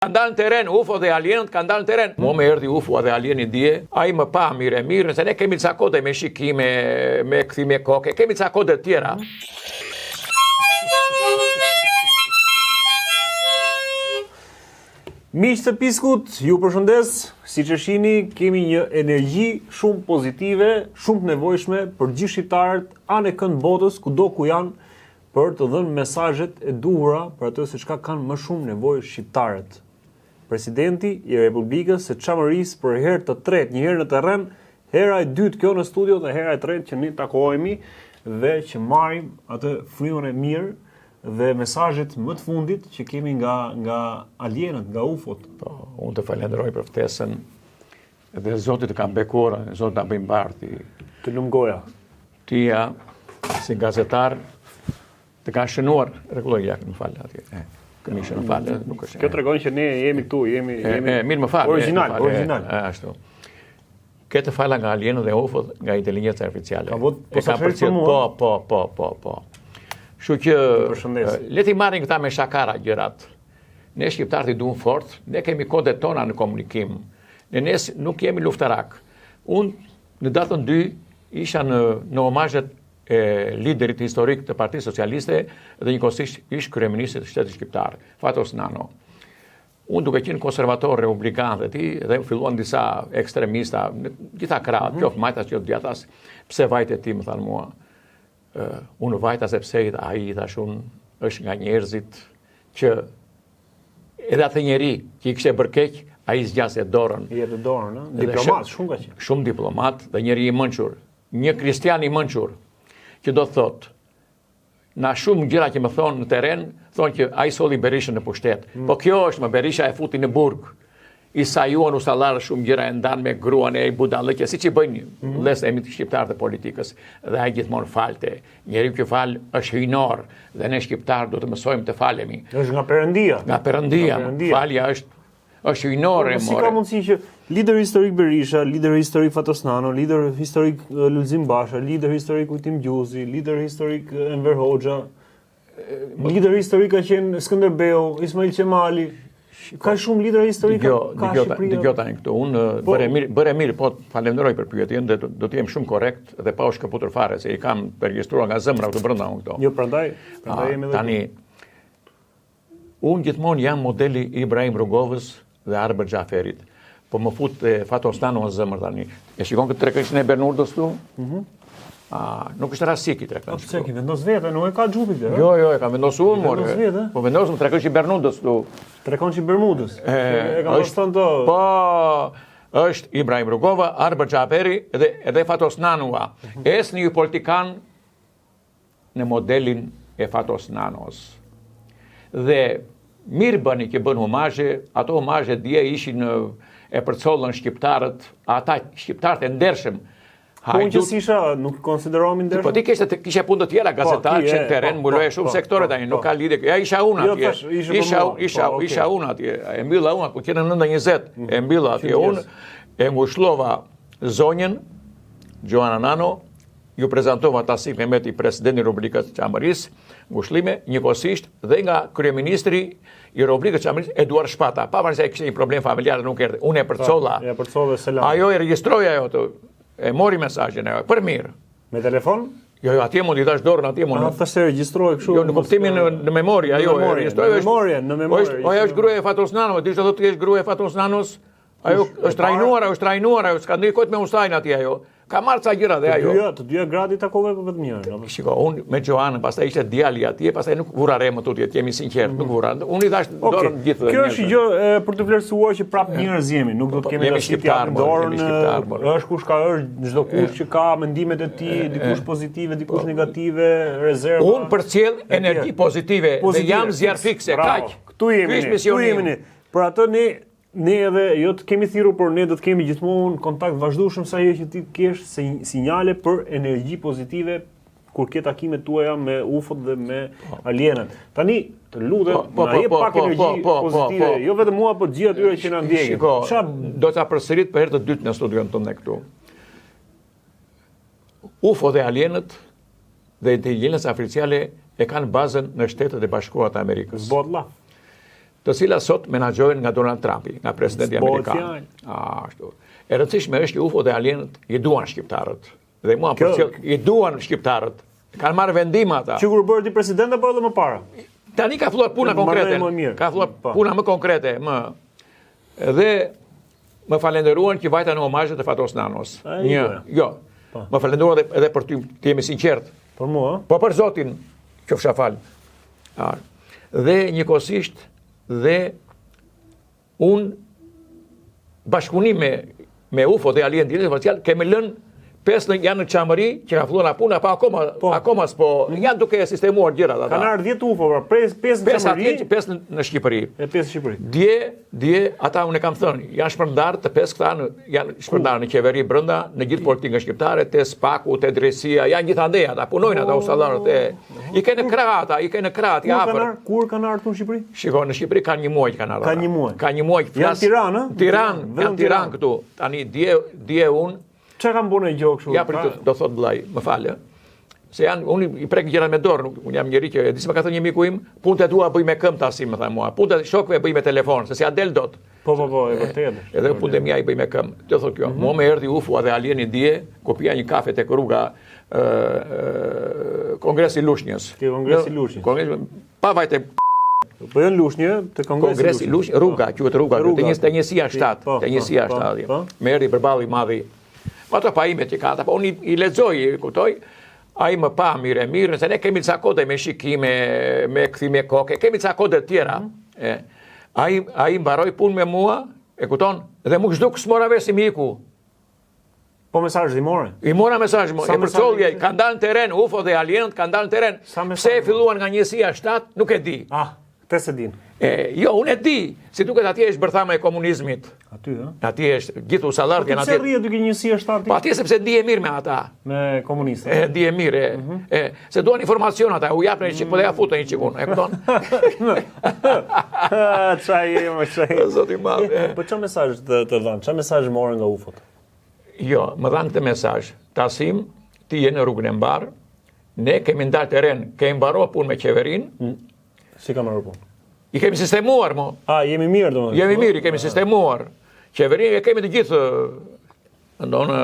Kanë dalë në terren, UFO dhe alienët kanë dalë në terren. Mua më erdhi UFO dhe alieni dje, ai më pa mirë e mirë, se ne kemi ca kode me shikime, me kthime koke, kemi ca kode të tjera. Miq të Piskut, ju përshëndes. Siç e shihni, kemi një energji shumë pozitive, shumë të nevojshme për gjithë shqiptarët anekënd botës, kudo ku janë, për të dhënë mesazhet e duhura për atë se çka kanë më shumë nevojë shqiptarët. Presidenti i Republikës së Çamërisë për herë të tretë, një herë në terren, hera e dytë kjo në studio dhe hera e tretë që ne takohemi dhe që marrim atë frymën e mirë dhe mesazhet më të fundit që kemi nga nga alienët, nga UFO-t. Po, unë të falenderoj për ftesën dhe Zoti të ka bekuar, Zoti ta bëjë mbarë ti. Të lumtë goja. Ti ja, si gazetar, të ka shënuar, rregulloj jak, më fal atje. E, këmishën, më fal, nuk është. Kjo tregon që ne jemi këtu, jemi jemi e, mirë, më fal. Origjinal, origjinal. E, ashtu. Ke të fala nga alienët dhe UFO nga inteligjenca artificiale. Ka vot, po sa për mua. Po, po, po, po, po. Kështu që le t'i marrin këta me shakara gjërat. Ne shqiptarët i duam fort, ne kemi kodet tona në komunikim. Ne ne nuk jemi luftarak. Unë në datën 2 Isha në në omazhet e liderit historik të Partisë Socialiste dhe njëkohësisht ish kryeministrit të shtetit shqiptar, Fatos Nano. Unë duke qenë konservator republikan dhe ti, dhe filluan disa ekstremista, në gjitha krahët, mm -hmm. qoftë majtas, qoftë djathtas, pse vajte ti, më thanë mua. Uh, unë vajta sepse i ai i thashë unë është nga njerëzit që Edhe atë njeri që i kishte bërë keq, ai zgjaste dorën. I jepte dorën, ëh? Diplomat, shumë ka qenë. Shumë diplomat dhe njeri i mençur. Një kristian i mençur, që do të thotë, na shumë gjëra që më thonë në terren, thonë që ai solli Berishën në pushtet. Mm. Po kjo është më Berisha e futi në burg. I sajuan ustallarët shumë gjëra e ndanë me gruan e budallëqe, siç i bëjnë mm -hmm. vëllezërit shqiptarë të politikës. Dhe ai gjithmonë falte. Njeriu që fal është hyjnor dhe ne shqiptarët duhet të mësojmë të falemi. Është nga Perëndia. Nga Perëndia. Falja është është hyjnore, po, Si ka mundësi që lider historik Berisha, lider historik Fatos Nano, lider historik Lulzim Basha, lider historik Kujtim Gjuzi, lider historik Enver Hoxha, Lider historik ka qenë Skënderbeu, Ismail Qemali. Ka shumë lider historik ka Shqipëria. Dëgjo tani këtu, unë po, bëre mirë, bëre mirë, po falenderoj për pyetjen dhe do të jem shumë korrekt dhe pa u shkëputur fare se i kam të regjistruar nga zemra këtu brenda unë këto. Jo, prandaj, prandaj jemi edhe tani. Unë gjithmonë jam modeli i Ibrahim Rugovës dhe Arbër Xhaferit. Po më fut e Fatos Nano në zemër tani. E shikon këtë trekëndëshin e Bermudës këtu? Mhm. A, nuk është rastësi ky trekëndësh. Po pse ke vendos vetë, nuk e ka Jupiter. Jo, jo, e kam vendosur unë, more. Vetë, po vendosëm trekëndëshi i Bermudës këtu. Trekëndëshi i Bermudës. E, e kam është, të... Po, është Ibrahim Rugova, Arbër Xhaferi dhe edhe Fatos Nanoa. Mm -hmm. Asnjë një politikan në modelin e Fatos Nanos. Dhe mirë bëni që bën homazhe, ato homazhe dje ishin në e përcollën shqiptarët, ata shqiptarët e ndershëm. Po unë që s'isha, nuk konsiderohem i ndershëm? Po ti kishe, kishe punë të tjera, po, gazetar, qe në terren, po, mbuloje po, shumë sektore tani, nuk ka lidhje. Ja isha unë jo, atje. Isha, isha, isha unë atje. E mbylla unë, ku qenë në 9:20, mm, e mbylla atje unë, e ngushllova zonjën Xhoana Nano, Ju prezantova Tasip Mehmeti, presidenti i Republikës së Çamërisë, ngushëllime njëkohësisht dhe nga kryeministri i Republikës së Çamërisë, Eduard Shpata. Pavarësisht se ai kishte një problem familjar dhe nuk erdhi. Unë e përcolla. Po, e përcolla selam. Ajo e regjistroi ajo të e mori mesazhin ajo. Për mirë. Me telefon? Jo, jo, atje mund i dhash dorën atje mund. Ata thashë regjistroi kështu. Jo, në kuptimin në, në memorie, ajo e regjistroi. Në memorie, në memorie. Po është, ajo është gruaja e Fatos Nanos, di ç'do të jesh gruaja e Fatos Nanos? Ajo është trajnuar, ajo është trajnuar, ajo s'ka ndërkohë me ustain atje ajo. Ka marrë ca gjëra dhe ajo. Të dyja, të dyja gratë i takove apo vetëm njërën? Apo? Shiko, unë me Xhoanën, pastaj ishte djali atje, pastaj nuk vura re më tutje, të jemi sinqert, mm. nuk vura. Unë i dhash okay. dorën gjithë. Kjo është gjë për të vlerësuar që prap njerëz jemi, nuk do të po, kemi jemi shqiptar, dorën, shqiptar, është kush ka është çdo kush që ka mendimet e tij, dikush pozitive, dikush po. negative, rezerva. Unë përcjell energji pozitive dhe jam zjarrfikse, kaq. Këtu jemi ne, këtu jemi ne. Për atë ne Ne edhe jo të kemi thirrur, por ne do të kemi gjithmonë kontakt vazhdueshëm sa herë që ti të kesh sinjale për energji pozitive kur ke takimet tuaja me UFO-t dhe me po. alienët. Tani, të lutem, po, po, na jep pak energji pozitive, jo vetëm mua, por gjithë atyre që na ndjekin. Shiko, Ça... do ta përsërit për herë të dytë në studion tënde këtu. UFO dhe alienët dhe inteligjenca artificiale e kanë bazën në Shtetet e Bashkuara të Amerikës. Botla. Të cilat sot menaxhohen nga Donald Trumpi, nga presidenti amerikan. Ashtu. E rëndësishme është që UFO dhe alienët i duan shqiptarët. Dhe mua Kjo... përcjell, i duan shqiptarët. Kanë marrë vendim ata. Që kur u bërë ti president apo edhe më para? Tani ka filluar puna konkrete. Ka filluar po. puna më konkrete, më dhe më falenderuan që vajta në homazhe të Fatos Nanos. Një, jo. Po. Më falenderuan edhe, edhe për ty, të jemi sinqert. Për mua? Po për Zotin, qofsha fal. Dhe njëkohësisht dhe unë bashkëpunim me me UFO dhe alien inteligjencë artificiale kemi lënë pesë në janë në Çamëri që ka filluar puna pa akoma po. akoma s'po mm. janë duke e sistemuar gjërat ata. Kanë ardhur 10 UFO, pra 5 5 në Çamëri, 5 në, në Shqipëri. E 5 në Shqipëri. Dje, dje ata unë e kam thënë, janë shpërndarë të pesë këta në janë shpërndarë në qeveri brenda, në gjithë politikën shqiptare, te SPAK-u, te drejtësia, janë gjithandej ata, punojnë ata ustallarët e i ke në krah ata, i ke në krah aty afër. Kur kanë ardhur në Shqipëri? Shiko, në Shqipëri kanë një muaj që kanë ardhur. Kanë një muaj. Kanë një muaj që flas. Janë Tiranë, ë? Tiranë, janë Tiranë këtu. Tani dje dje unë Çka kanë bërë gjë kështu? Ja, për do thot vllai, më fal, ë. Se janë, unë i prek gjërat me dorë, nuk, unë jam njeri që e di se më ka thënë një miku im, punët e tua bëj me këmbë tasi, më tha mua. Punët e shokëve bëj me telefon, se s'ia del dot. Po, po, po, e vërtetë. Edhe punët e mia i bëj me këmbë. Do thotë kjo, mm -hmm. mua më erdhi UFO dhe alieni dje, ku pija një kafe tek rruga ë ë Kongresi i Lushnjës. Te Kongresi i Lushnjës. Kongresi pa vajte Po jo në Lushnjë, te Kongresi Kongresi Lushnjë, rruga, quhet rruga, te një te njësia 7, po, te njësia 7. Po, po. Më erdhi përballë i madhi. Po ato pajimet që ka ata, po unë i, i lexoj, i kuptoj. Ai më pa mirë e mirë, se ne kemi ca kode me shikime, me kthime koke, kemi ca kode të tjera. Mm -hmm. E, ai ai mbaroi punë me mua, e kupton? Dhe m'u zhduk s'mora vesh si më iku. Po mesazh i more? I mora mesazh, e përcolli ai, kanë dalë në terren, UFO dhe alienët kanë dalë në terren. Pse e filluan nga njësia 7, nuk e di. Ah, ti s'e din. E, jo, unë e di, si duket atje është bërthama e komunizmit. Aty, ë? Atje është, gjithë ustallarët po janë atje. Po pse rri aty ke njësia 7? Po atje sepse ndihe mirë me ata. Me komunistët. E, ndihe mirë, e, mm -hmm. e, se duan informacion ata, u japin një çik, po dhe ja futën një çik unë, e kupton? Ça je, më ça je. Zoti i madh. Po ça mesazh të, të dhanë, ça mesazh more nga UFO-t? Jo, më dhanë këtë mesazh. Tasim, ti je në rrugën e mbarë, ne kemi ndarë terren, kemi mbaruar punë me qeverinë. Mm. Si ka mbaruar punë? I kemi sistemuar, mo. A, jemi mirë, domethënë. Jemi mirë, i kemi sistemuar. Qeverinë e kemi të gjithë Ndonë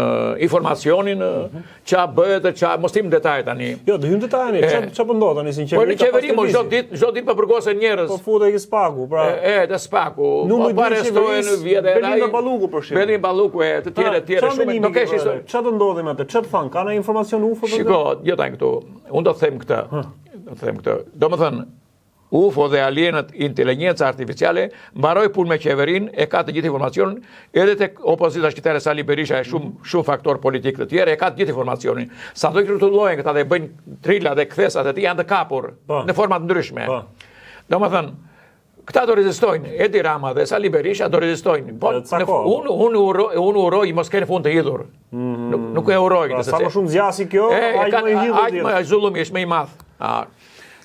informacionin, mhm. ça bëhet e ça, mos hyjmë detaje tani. Jo, do hyjmë detaje tani, ça ça po ndodh tani si në qeveri? Po në qeveri mo çdo ditë, çdo ditë po burgosen njerëz. Po futet ke SPAK-u, pra. E, e te SPAK-u. Po po arrestohen vjedh edhe ai. Belinda Balluku për shembull. Belinda Balluku e të tjerë të tjerë shumë. Do kesh histori. Ça do ndodhi me atë? Ça të thanë? Ka ndonjë informacion UFO? Shiko, jo tani këtu. Unë do të them këtë. Do të them këtë. Domethënë, UFO dhe alienët inteligjenca artificiale mbaroi punë me qeverinë, e ka të gjithë informacionin, edhe tek opozita shqiptare Sali Berisha e shumë shumë faktorë politikë të tjerë e ka të gjithë informacionin. Sado që rrotullohen këta dhe bëjnë trilla dhe kthesa të tij janë të kapur po. në forma të ndryshme. Po. Domethënë, këta do rezistojnë, Edi Rama dhe Sali Berisha do rezistojnë. Po, në, unë unë uroj, unë uroj mos kenë fund të hidhur. Mm -hmm. Nuk nuk e uroj këtë. Pra, sa më shumë zgjasi kjo, aq më i hidhur. Aq më zullumi është më i madh. A,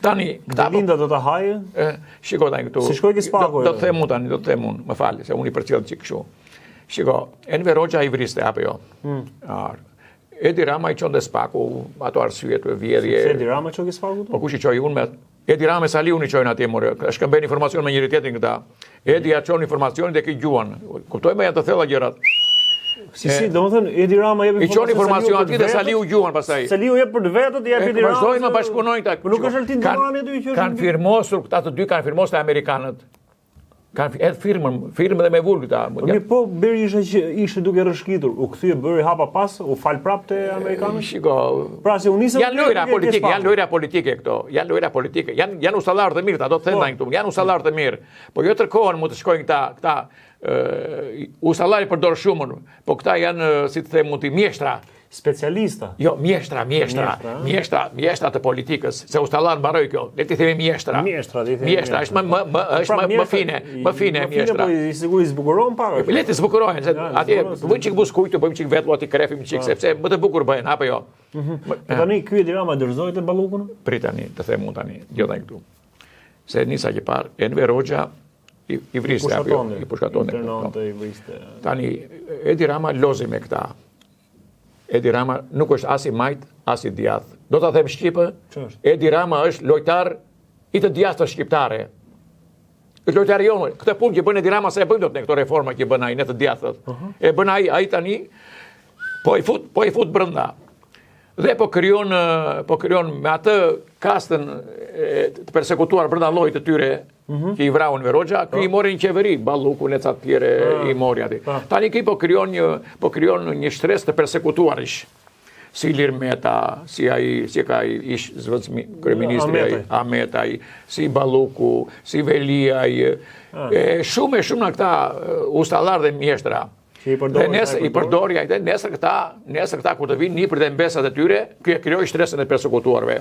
Tani, këta po- Belinda do ta hajë? E, shiko tani këtu. Si shkoi ke SPAK-u? Do të them unë tani, do të them unë, më fal, se unë i përcjell çik kështu. Shiko, Enver Hoxha i vriste apo jo? Mm. Ar. Edi Rama i çon te SPAK-u ato arsye të vjedhje. Se Edi Rama çoi ke SPAK-u? Po kush i çoi unë me Edi Rama e Saliun i çojnë atje more, shkëmbejnë informacion me njëri tjetrin këta. Edi ja çon informacionin dhe ky gjuan. Kuptoj më janë të thella gjërat. Si si, domethënë Edi Rama jep informacion. I çon informacion atij dhe Saliu gjuan pastaj. Saliu jep për të vetët, jep Edi Rama. Vazhdojnë më bashkëpunojnë këta. Po nuk është Altin Dumani aty që kanë firmosur këta të dy kanë firmosur amerikanët. Kanë edhe firmën, firmë dhe me vulë këta. Po mirë, po Berisha që ishte duke rrëshkitur, u kthye bëri hapa pas, u fal prapë te amerikanët. Shiko. Pra se u nisën Janë lojra politike, janë lojra politike këto. Janë lojra politike. Janë janë ustallarë të mirë, ta do të them po. tani këtu. Janë ustallarë të mirë. Po jo tërë kohën mund të shkojnë këta, këta Ustallari përdor shumë, po këta janë, si të them, mund të mjeshtra. Specialista. Jo, mjeshtra, mjeshtra, mjeshtra, mjeshtra të politikës, se ustallar mbaroi kjo. Le t'i themi mjeshtra. Mjeshtra, le t'i themi. Mjeshtra, është më më më është pra, më më fine, më fine mjeshtra. Po i siguri zbukuron pak. Le të zbukurohen, se atje bëjmë çik buzëkuq, bëjmë çik vetull, aty krefim çik, sepse më të bukur bëhen apo jo. Mhm. Po tani ky Edi Rama dorëzoi te Ballukun? Prit tani, të them unë tani, jo tani këtu. Se nisa që parë, Enver Hoxha i, i vriste, apo jo, i pushkatonte. I i vriste. Tani, Edi Rama lozi me këta. Edi Rama nuk është as i majtë, as i djathtë. Do ta them shqip, Edi Rama është lojtar i të djathtës shqiptare. Është lojtari jonë. Këtë punë që bën Edi Rama s'e bëjmë dot ne këto reforma që bën ai ne të djathtët. Uh -huh. E bën ai, ai tani po i fut, po i fut brenda. Dhe po krijon po krijon me atë kastën e, të persekutuar brenda llojit të tyre uh mhm. -huh. që i vrau Enver Hoxha, ky i po. mori në qeveri, Ballukun e ca të tjerë po. i mori aty. Po. Tani ky po krijon një po krijon një shtresë të persekutuarish. Si Ilir Meta, si ai, si ka ai ish zëvendës kryeministri ai, Ahmetaj, si Balluku, si Veliaj, ah. e shumë e shumë nga këta ustallarë dhe mjeshtra. Që i përdori, dhe nesër i përdori ai, nesër këta, nesër këta kur të vinë nipërit dhe mbesat e tyre, ky e krijoi shtresën e persekutuarve.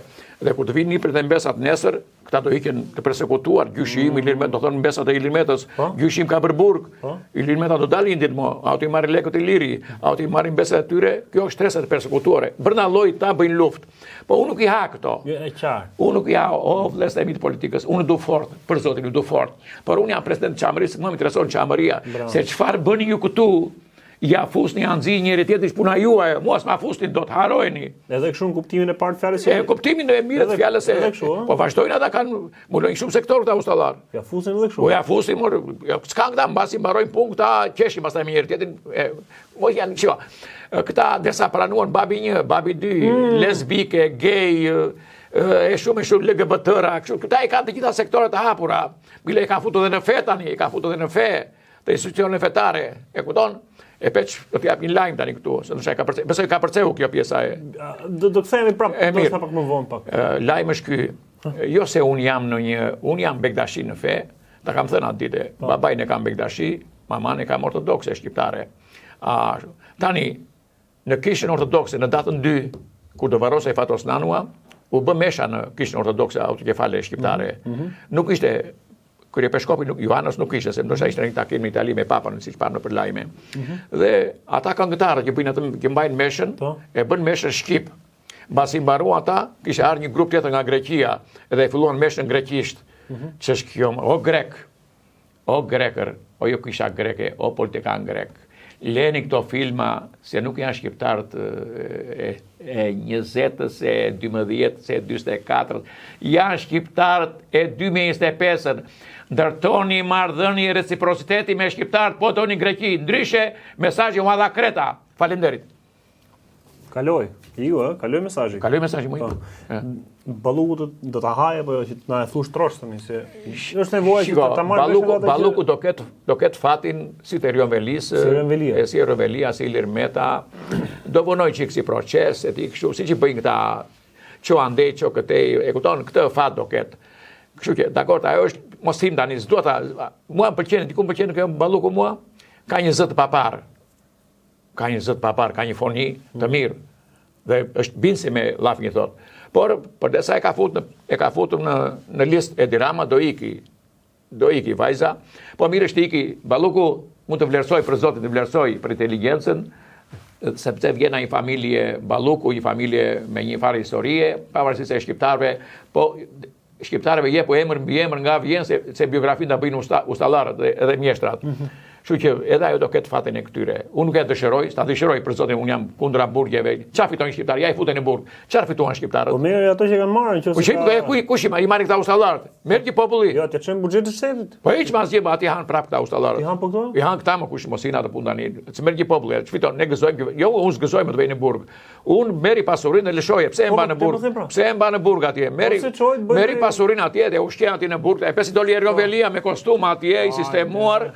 Dhe kur të vinë nipërit dhe mbesat nesër, këta do ikin të persekutuar, gjyshi im Ilir Meta, do thonë mbesat e Ilir Metës, po? gjyshi im ka bërë burg. Po? Ilir Meta do dalë një ditë mo, a do t'i marrë lekët Iliri, a do t'i marrin mbesat e tyre, kjo është shtresa e të persekutuarve. Brenda llojit ta bëjnë luftë. Po unë nuk i ha këto. Jo, e qartë. Unë nuk i ha, o vëllezër e mi të politikës, unë du fort, për zotin, ju du fort. Por unë jam president Çamërisë, mua më intereson Çamëria. Se çfarë bëni ju këtu? Ja fusni anzi njëri tjetrit është puna juaj, mua s'ma fusni dot harrojeni. Edhe kështu në kuptimin e parë të fjalës. E kuptimin e mirë të fjalës e. Edhe kështu, Po vazhdojnë ata kanë mbulojnë shumë sektorë këta ustallarë. Ja fusin edhe kështu. Po ja fusin, mor, ja s'kan këta mbasi mbarojnë punë këta qeshin pastaj me njëri tjetrin, Po janë, shiko, këta derisa pranuan babi një, babi dy, mm. lesbike, gej, e shumë e shumë LGBT-ra, kështu, këta i kanë të gjitha sektorët të hapura, bile i kanë futur edhe në fe tani, i kanë futur edhe në fe, të institucione fetare, e kupton? E peç, do të jap një lajm tani këtu, se ndoshta e ka përce, besoj ka përceu kjo pjesa e. Do do kthehemi prapë, do të pak më vonë pak. Lajm është ky. Jo se un jam në një, un jam bekdashi në fe, Ta kam thënë atë ditë, po. babain e kam bekdashi, mamanë e kam ortodokse shqiptare. A, tani, në kishën ortodokse, në datën 2, kur do varrosej Fatos Nanua, u bë mesha në kishën ortodokse autoqefale shqiptare. Mm -hmm. Nuk ishte kryepeshkopi nuk Joanos nuk ishte, se ndoshta ishte në një takim në Itali me papën, siç pamë nëpër lajme. Mm -hmm. Dhe ata këngëtarët që bëjnë atë që mbajnë meshën, po. e bënë meshën shqip. Mbasi mbaruan ata, kishte ardhur një grup tjetër nga Greqia dhe e filluan meshën greqisht. Mm -hmm. Ç'është kjo? O grek. O grekër, o ju kisha greke, o politikan grek. Leni këto filma se nuk janë shqiptarët e, e 20-ës, e 12-ës, e 44-ës, janë shqiptarët e 2025-ën. Ndërtoni marrëdhënie reciprociteti me shqiptarët, po doni Greqi. Ndryshe, mesazhi ua dha Kreta. Faleminderit. Kaloi. Iu, ë, kaloi mesazhi. Kaloi mesazhi më. Po. Balluku do do ta hajë apo jo që të na e thush troç tani se është nevoja që ta marrë Balluku, Balluku do ketë do ketë fatin si të Erion Velisë, si Erion Velia, e si Erion Velia, si Ilir Meta. Do vonoj çik si proces e ti kështu siç i bëjnë këta ço andej, ço këtej, e kupton, këtë fat do ketë. Kështu që, dakord, ajo është mos him tani, s'dua ta, mua më pëlqen, diku më pëlqen kjo Balluku mua, ka një zë të paparë. Ka një zë të paparë, ka një foni të mm. mirë dhe është bindëse me llafin që thotë. Por përderisa e ka fut në e ka futur në në listë Edi Rama do iki. Do iki vajza. Po mirë është iki. Balluku mund të vlerësoj për Zotin, të vlerësoj për inteligjencën, sepse vjen nga një familje Balluku, një familje me një farë historie, pavarësisht se shqiptarëve, po shqiptarëve jepu emër mbiemër nga vjen se se biografinë ta bëjnë usta, ustallarët dhe edhe mjeshtrat. Mm -hmm. Kështu që edhe ajo do ketë fatin e këtyre. Unë nuk e dëshiroj, s'ta dëshiroj për Zotin, unë jam kundra burgjeve. Çfarë fitojnë shqiptarët? Ja i futën në burg. Çfarë fituan shqiptarët? Po merr ato që kanë marrë, nëse Po ka... ku kush i marrin i marrin këta ustallarët? Merr gjithë populli. Jo, të çojnë buxhetin e shtetit. Po hiç më asgjë, aty han prap këta ustallarët. I han po këto? I han këta më kush mos i atë punë tani. S'merr gjithë populli, ç'fiton? Ne gëzojmë, jo unë s'gëzoj më të vejë në burg. Unë merri pasurinë dhe lëshoje, pse e mban në po, burg? Pra. Pse e mban në burg atje? Merri po, merri pasurinë atje dhe ushqen atje në burg. E pe si doli Erion po. Velia me kostum atje, i sistemuar,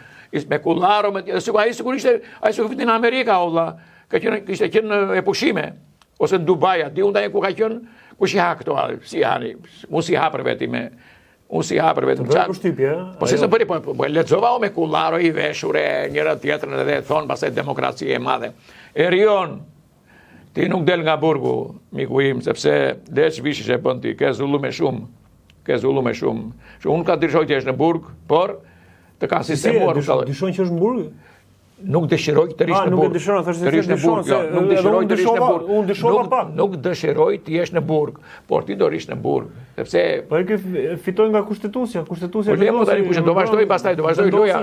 me kullaro, me sikur ai sikur ishte, ai sikur vinte në Amerikë o vlla. Ka qenë kishte qenë në pushime ose në Dubai, a di unë tani ku ka qenë, kush i ha këto, si hani, unë s'i ha për veti me Unë s'i ha për veti. Të bëri përshtypje, ë? Po si s'e bëri, po, po, po lexova o me kullaro i veshur e njëra tjetrën edhe thonë pastaj demokraci e madhe. Erion, ti nuk del nga burgu, miku im, sepse le ç'vishesh e bën ti, ke zullume shumë, ke zullume shumë. Që unë ka dyshoj që është në burg, por të kanë sistemuar. Si, dyshon që është në burg? Nuk dëshiroj të rrish në burg. Nuk dëshiron, thashë se dëshiron se nuk dëshiroj të rish në burg. Unë dyshova pak. Nuk dëshiroj të jesh në burg, por ti do rish në burg, sepse Po e ke fitoi nga kushtetuesja, kushtetuesja. Po lemo tani kush do vazhdoj pastaj, do vazhdoj loja.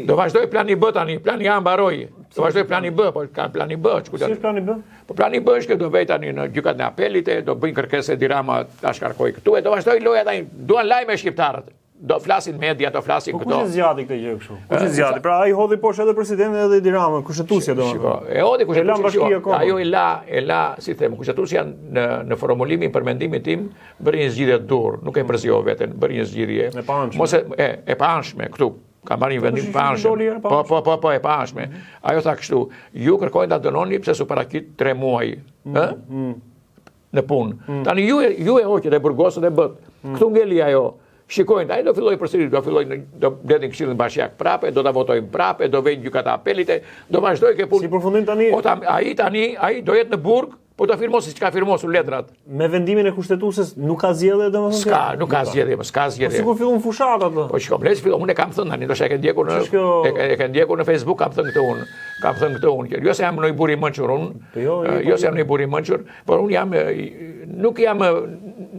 Do vazhdoj plani B tani, plani A mbaroi. Do vazhdoj plani B, po ka plani B, ç'ku Si është plani B? Po plani B është që do vej tani në gjykatën e apelit, do bëjnë kërkesë Edi Rama ta shkarkoj këtu e do vazhdoj loja tani. Duan lajme shqiptarët. Do flasin media, do flasin po këto. Po kush e zgjati këtë gjë kështu? Kush e zgjati? Pra ai hodhi poshtë edhe presidentin edhe Edi Ramën, kushtetuesja domethënë. Shiko, e hodhi kushtetuesja. Ajo e la, e la, si them, kushtetuesja në në formulimin për mendimin tim bëri një zgjidhje të duhur, nuk e përziu veten, bëri një zgjidhje. E paanshme. Mos e e, e paanshme këtu. Ka marrë një vendim të paanshëm. Po, po, po, po, e paanshme. Mm -hmm. Ajo tha kështu, ju kërkojnë ta dënoni pse s'u paraqit 3 muaj, mm -hmm. ë? Mm. Në punë. Mm. Tani ju ju e hoqët e burgosët e bëtë. Mm. Këtu ngeli ajo. Shikojnë, ai do fillojë përsëri, do fillojë do mbledhin këshillin bashkiak prapë, do ta votojnë prapë, do vejnë gjykata apelit, do vazhdojë kjo punë. Si përfundim tani? Po ta, ai tani, ai do jetë në burg, po do firmosë siç ka firmosur letrat. Me vendimin e kushtetueses nuk ka zgjedhje domethënë? S'ka, nuk ka zgjedhje, më s'ka zgjedhje. Po sikur fillon fushata atë. Po shiko, le fillon, unë e kam thënë tani, ndoshta e ke ndjekur në kjo... e, e ke ndjekur në Facebook, kam thënë këtë unë. Kam thënë këtë unë, që jo se jam ndonjë burrë i mençur unë. Po jo, jo, jo se jam ndonjë burrë i mençur, por unë jam nuk jam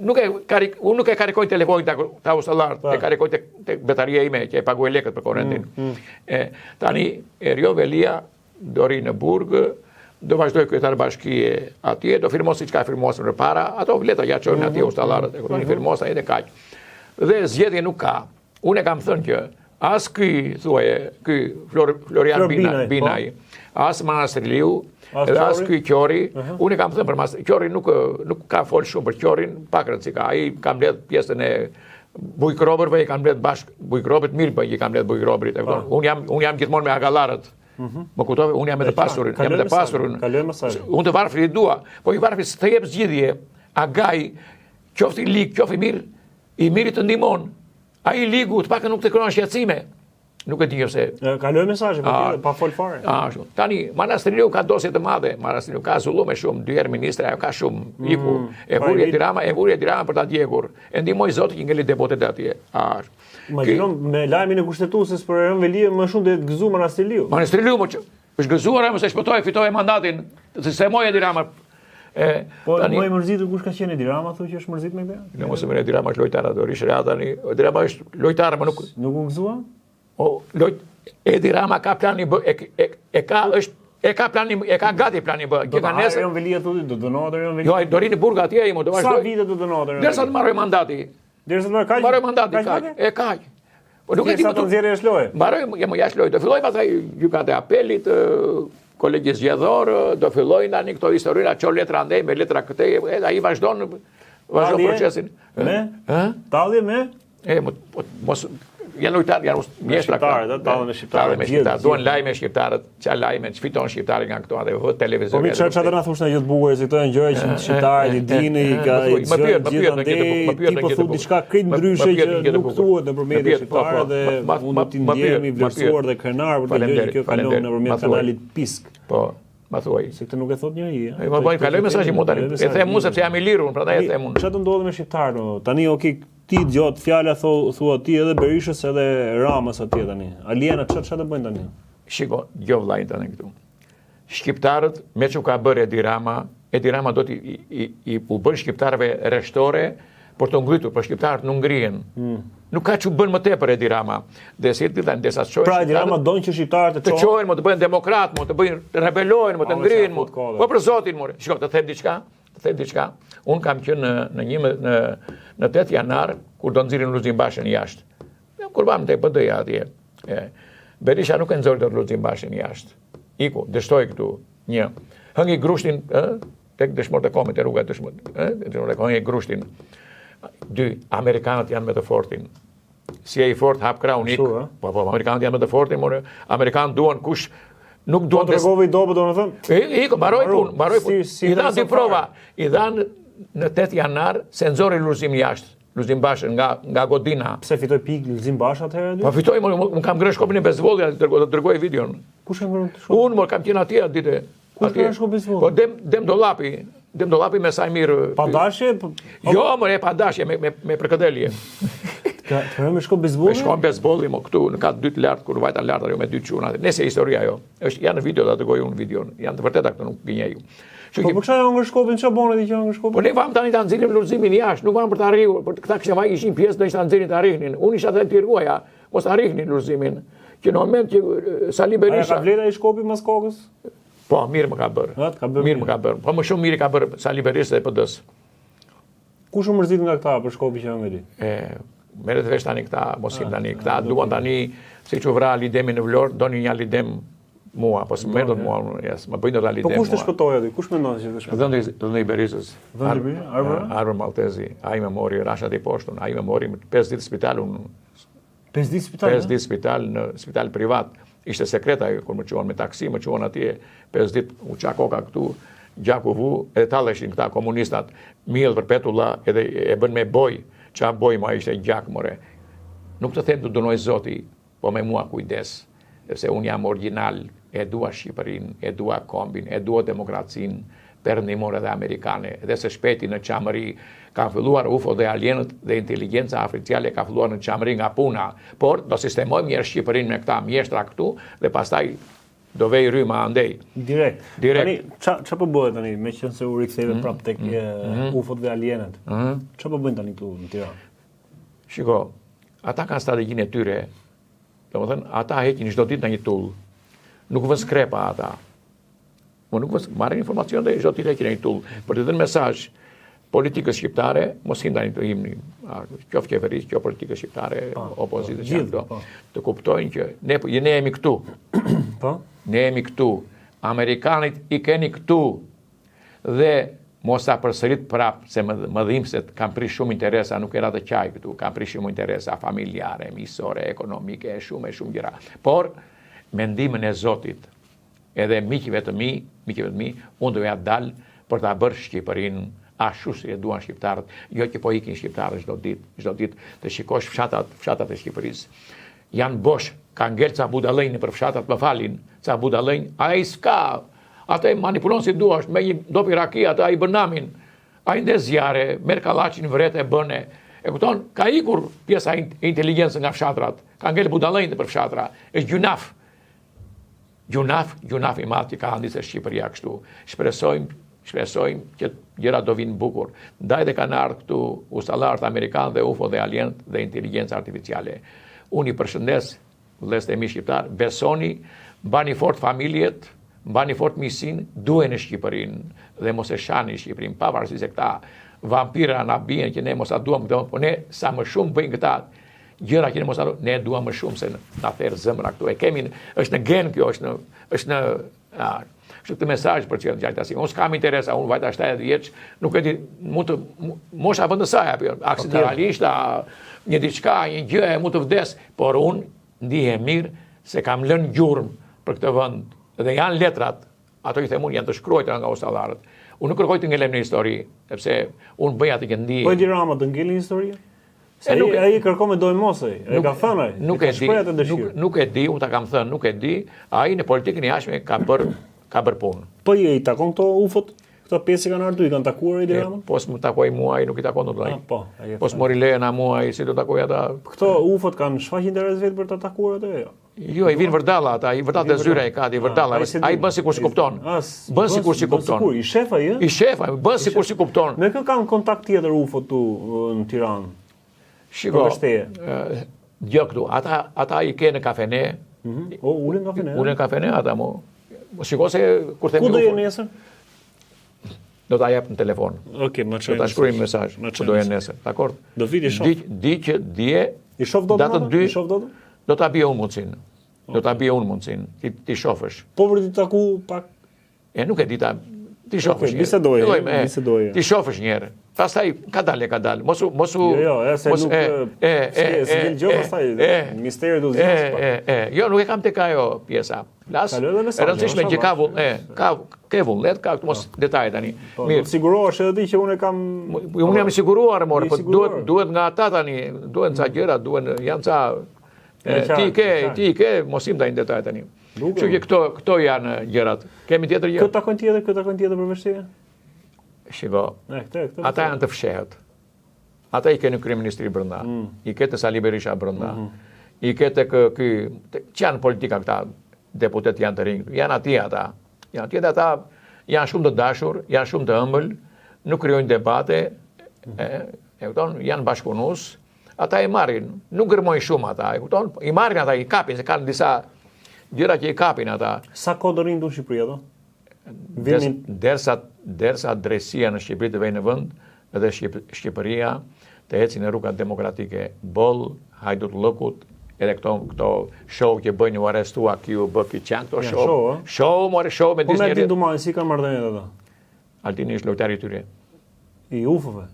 nuk e karik, unë nuk e karikoj telefonin ta ta ustallarët, po. e karikoj tek tek bataria ime që e paguaj lekët për korrentin. Mm, mm. E tani Erion Velia do rri në burg, do vazhdoj kryetar bashkie atje, do firmosë siç ka firmosur më para, ato letra ja çojnë atje mhm. ustallarët, e kupton, mhm. firmos ai dhe kaq. Dhe zgjedhje nuk ka. Unë e kam thënë që as ky, thuaje, ky Flor, Florian Flor Binaj, po. Binaj as Manastirliu, edhe as ky Qori, uh -huh. unë e kam thënë për Mas, Qori nuk nuk ka fol shumë për Qorin, pak rëndësi ka. Ai ka mbledh pjesën e bujkrobërve, i ka mbledh bashk bujkrobët mirë bëj, i ka mbledh bujkrobërit. E kupton? Po. Unë jam unë jam gjithmonë me agallarët. Mm -hmm. Më kuptove, unë jam me të pasurin, jam me të pasurin. Unë të varfrit i dua, po i varfri s'të jep zgjidhje. Agaj, qoftë i lig, qoftë i mirë, i miri të ndihmon. Ai i ligu të paktën nuk të krijon shqetësime. Nuk e di ose. Kaloi mesazhi, po pa fol fare. A, ashtu. Tani Manastirliu ka dosje të madhe, Manastirliu ka zullume shumë, dy herë ministre, ajo ka shumë. Mm, Iku. E vuri Edi Rama, e vuri Edi Rama për ta djegur. E ndihmoi Zoti që ngeli deputet atje. A, ashtu. Imagjino me lajmin e kushtetueses për Erion Veliaj më shumë do jetë gëzu Manastirliu. Manastirliu më që është gëzuar ai se shpëtoi, fitoi mandatin, se s'e mori Edi Rama. E, po, tani, më i mërzitur kush ka qenë Edi Rama, thotë që është mërzit me këtë? Në mos e merr Edi Rama është lojtar ato, rish rehat tani. Edi Rama është lojtar, më nuk nuk u gëzua? O, lojt Edi Rama ka planin B, e, e, e ka është e ka planin e ka gati planin B. Do të nesër Erion Veliaj thotë do dënohet Erion Veliaj. Jo, ai do rri në burg atje, ai më do vazhdoj. Sa vite do dënohet Erion? Derisa të mbarojë mandati. Derisa të mbarojë kaq. Mbaroi mandati kaq. E kaq. Po nuk e di sa të nxjerrë jashtë loje. Mbaroi, jam jashtë loje. Do filloj pastaj gjykata e apelit, kolegji zgjedhor, do fillojnë tani këto historira, ço letra andej me letra këtej, e ai vazhdon vazhdon procesin. Me? Ë? Tallje me? E, po, mos janë lojtarë, janë mjeshtra. Shqiptarët, ë, tallen me shqiptarët. Me shqiptarët, duan lajme shqiptarët, ça lajme, ç'fiton shqiptari nga këto atë vë televizor. Po mi çfarë çfarë na thosh ndonjë gjë të bukur, se këto janë gjëra që shqiptarët i dinë, i ka i më pyet, më pyet në këtë më pyet në këtë. Ti po thu diçka krejt ndryshe që nuk thuhet nëpër media po, shqiptare po, dhe unë do të ndjehem i vlerësuar dhe krenar për këtë gjë që kjo kalon nëpërmjet kanalit Pisk. Po. Ma thuaj. Se këtë nuk e thot njeri, ë. Po po kaloj mesazhin mua tani. E them unë sepse jam i lirë unë, prandaj e them unë. Çfarë do ndodhë me shqiptarët? Tani okay, ti dëgjo fjala thua thua ti edhe Berishës edhe Ramës atje tani. Aliena çfarë çfarë do bëjnë tani? Shiko, dëgjo vllai tani këtu. Shqiptarët me ç'u ka bërë Edi Rama, Edi Rama do t'i i, i, i u bën shqiptarëve reshtore për të ngritur, por shqiptarët nuk ngrihen. Mm. Nuk ka ç'u bën më tepër Edi Rama. Dhe si të tani derisa çohen. Pra Edi Rama don që shqiptarët të çohen. Të çohen, më të bëhen demokratë, më të bëjnë rebelohen, më të ngrihen, më. Po për Zotin, more. Shiko, të them diçka, të them diçka. Unë kam qenë në në një në në 8 janar kur do nxirrin Lulzim Bashën jashtë. Kur vam te PD-ja atje. E, Berisha nuk e nxori dot Lulzim Bashën jashtë. Iku, dështoi këtu. Një. Hëngi grushtin, ë, tek dëshmorët e kombit, te rruga dëshmorët, ë, dëshmorët e kombit, hëngi grushtin. Dy, amerikanët janë me të fortin. Si je i fort hap krahun ik. Po po, amerikanët janë me të fortin, more. Amerikanët duan kush nuk duan po tregove i dobët domethënë. E ik, mbaroi punë, mbaroi punë. I dhanë dy prova, i dhanë në 8 janar se nxori Lulzim jashtë. Lulzim Bashën nga nga godina. Pse fitoi pikë Lulzim Basha atëherë aty? Po fitoi, më, më kam ngrënë shkopin e bejsbollit, do të dërgoj videon. Kush e ngrënë shkopin? Unë më kam qenë atje atë ditë. Kush ka shkop bejsbolli? Po Dem Dem Dollapi, Dem Dollapi me Sajmir. Pa dashje? Po, jo, më e pa dashje me me me përkëdhelje. Ka të me shkop bejsbolli? Me shkop bejsbolli mo këtu në kat dytë lart kur vajta lart ajo me dy çuna. Nëse historia ajo, është janë video ta dërgoj unë videon, janë të vërteta këto nuk gënjej. Kështu po për çfarë hëngën shkopin, çfarë bën ti që hëngën shkopin? Po ne vam tani ta nxjerrim Lulzimin jashtë, nuk vam për ta rrihur, por këta kishin vaj ishin pjesë do ta nxjerrin ta rrihnin. Unë isha te ruaja, mos ta rrihnin Lulzimin. Që në moment që Sali Berisha. A ka vlerë ai shkopi mas kokës? Po, mirë më ka bërë. Ha, ka bërë. Mirë më ka bërë. Po më shumë mirë ka bërë Sali Berisha dhe PD-s. Kush u mërzit nga këta për shkopin që hëngën ti? E. Merret vesh tani këta, mos him tani, këta duan tani, siç u vra Ali Demi në Vlorë, donin një Ali Dem mua, po s'më merr dot mua, jes, më bëjnë dot Ali po Dem. Po kush të shpëtoi aty? Kush mendon se të shpëtoi? Dhëndri, dhëndri i Berishës. Dhëndri i Berishës? Arbër? Arbër Malltezi, ai më mori, rashë aty poshtë, ai më mori 5 ditë spital unë. 5 ditë spital? 5 ditë spital në spital privat. Ishte sekret ai kur më çuan me taksi, më çuan atje 5 ditë u ça koka këtu, gjaku vu, edhe talleshin këta komunistat, miell për petulla, edhe e bën me bojë, ça bojë ma ishte gjak more. Nuk të them të dënoj Zoti, po me mua kujdes, sepse unë jam origjinal, e dua Shqipërinë, e dua kombin, e dua demokracinë perëndimore dhe amerikane, dhe së shpejti në Çamëri kanë filluar UFO dhe alienët dhe inteligjenca artificiale ka filluar në Çamëri nga puna, por do sistemojmë njëherë Shqipërinë me këta mjeshtra këtu dhe pastaj do vej rryma andej. Direkt. Direkt. Tani ça ça po bëhet tani, meqenëse u riktheve mm. prapë tek mm. mm. UFO-t dhe alienët. Mm. Ça po bëjnë tani këtu në Tiranë? Shiko, ata kanë strategjinë e tyre. Domethënë, ata heqin çdo ditë nga një tullë. Nuk vënë skrepa ata. Po nuk vënë, marrin informacion dhe çdo ditë heqin një tullë. Për të dhënë mesazh politikës shqiptare, mos him tani të himni, qoftë qeverisë, qoftë politikës shqiptare, po, po, opozitës që këto, po. të kuptojnë që ne, ne jemi këtu. Po? Ne jemi këtu. Amerikanët i keni këtu. Dhe mos ta përsërit prap se më, më dhimbset, kam prish shumë interesa, nuk era të qaj këtu, kam prish shumë interesa familjare, miqësore, ekonomike, e shumë e shumë gjëra. Por me ndihmën e Zotit, edhe miqve të mi, miqve të mi, unë do ja dal për ta bërë Shqipërinë ashtu si e duan shqiptarët, jo që po ikin shqiptarët çdo ditë, çdo ditë të shikosh fshatat, fshatat e Shqipërisë. Janë bosh, ka ngel ca budallenj nëpër fshatat, më falin, ca budallenj, ai s'ka, atë e manipulon si duash, me një dopi raki, atë ai bën namin, ai ndez zjarre, merr kallaqin vret e bëne, e kupton, ka ikur pjesa e inteligjencës nga fshatrat, ka ngel budallenj nëpër fshatra, është gjynaf, Gjynaf, gjynaf i madh që ka andise Shqipëria kështu. Shpresojmë, shpresojmë që gjërat do vinë bukur. Ndaj dhe kanë ardhur këtu ustallarët amerikanë dhe UFO dhe alienët dhe inteligjenca artificiale. Unë i përshëndes vëllezërit e mi shqiptar, besoni, mbani fort familjet, mbani fort miqësinë, duajeni Shqipërinë dhe mos e shani Shqipërinë, pavarësisht se këta vampira na bien që ne mos ta duam këtë, po ne sa më shumë bëjnë këta gjëra që ne mos ta ne e duam më shumë se na ther zemra këtu. E kemi, është në gen kjo, është në është në a, Kështu këtë mesazh për çfarë gjatë asaj. Unë s'kam interesa, unë vajta 70 vjeç, nuk e di, mund të mosha vend të saj apo jo, aksidentalisht a një diçka, një gjë e mund të vdes, por unë ndihem mirë se kam lënë gjurmë për këtë vend dhe janë letrat, ato i them unë janë të shkruajtura nga ustallarët. Unë nuk kërkoj të ngelem në histori, sepse unë bëj atë që ndihem. Po Edi Rama do ngeli në histori? Se nuk, ai kërkon me doemos ai, e ka thënë ai. Nuk e di. Nuk, nuk e di, unë ta kam thënë, nuk e di. Ai në politikën e jashtme ka bër ka bër punë. Po i, i takon këto UFO-t? Këto pjesë që kanë ardhur, i kanë takuar Edi Ramën? Po s'më takoi mua, ai nuk i takon dot ai. Ah, po, ai. Po s'mori lejen mua, ai si do takoj ata? Këto UFO-t kanë shfaq interes vetë për ta takuar atë jo? Jo, i vin vërdalla ata, i vërdallë te zyra i ka, i vërdalla. Ai bën sikur s'i kupton. Bën sikur s'i kupton. I shef ai, ë? I shef ai, bën sikur s'i kupton. Me kë kanë kontakt tjetër UFO-t këtu në Tiranë? Shiko, jo këtu, ata, ata i ke në kafene. Mm -hmm. O, ulen në kafene. Ulen në kafene, ata mo. Shiko se kur themi Ku do jenë nesër? Do ta jap në telefon. Okej, okay, më çoj. Do ta shkruaj mesazh. Ku do jenë nesër? Dakor? Do vi t'i shoh. Di, di që dje I shoh dot. Datën 2. I shoh dot. Do ta bie unë mundsinë. Do ta bie unë mundsinë. Ti t'i shofësh. Po për t'i taku pak E nuk e di ta t'i shofësh një. Bisedoj, bisedoj. T'i shofësh një herë. Pastaj ka dalë, ka dalë. Mos u mos u Jo, jo, e se nuk e e e e gjë pastaj. Misteri do të zgjasë pak. E e jo, nuk e kam tek ajo pjesa. Flas. E rëndësishme që ka vull, e ka ke vullnet, ka mos po. detaje tani. Po, Mirë. Sigurohesh edhe ti që unë kam Unë jam i siguruar, mor, po duhet duhet nga ata tani, duhen ca gjëra, duhen janë ca ti ke, ti ke, mos hym tani në detaje tani. Kështu që këto këto janë gjërat. Kemi tjetër gjë? Kë takojnë tjetër, kë takojnë tjetër përveç teje? Shiko. Ne këtë, këtë. Ata janë të fshehët. Ata i ke në kryeministri brenda. Mm. I ke te Sali Berisha brenda. Mm -hmm. I ke tek ky që janë politika këta deputetë janë të rinj. Janë atje ata. Janë atje ata janë shumë të dashur, janë shumë të ëmbël, nuk krijojnë debate, mm -hmm. e, e kupton, janë bashkëpunues, Ata i marrin, nuk gërmojnë shumë ata, e kupton? I marrin ata, i kapin, se kanë disa gjëra që i kapin ata. Sa kohë do rrinë në Shqipëri ato? Vinin dersa dersa drejtësia në Shqipëri të vejë në vend dhe Shqip, Shqipëria Të ecin në rruga demokratike, boll hajdutllëkut, edhe këto këto show që bëjnë u arrestua ky u bë ky çan këto show. Show, show, more show me po disney. Po me Altin Dumanin si kanë marrëdhëniet ata? Altini është lojtar i tyre. I ufëve.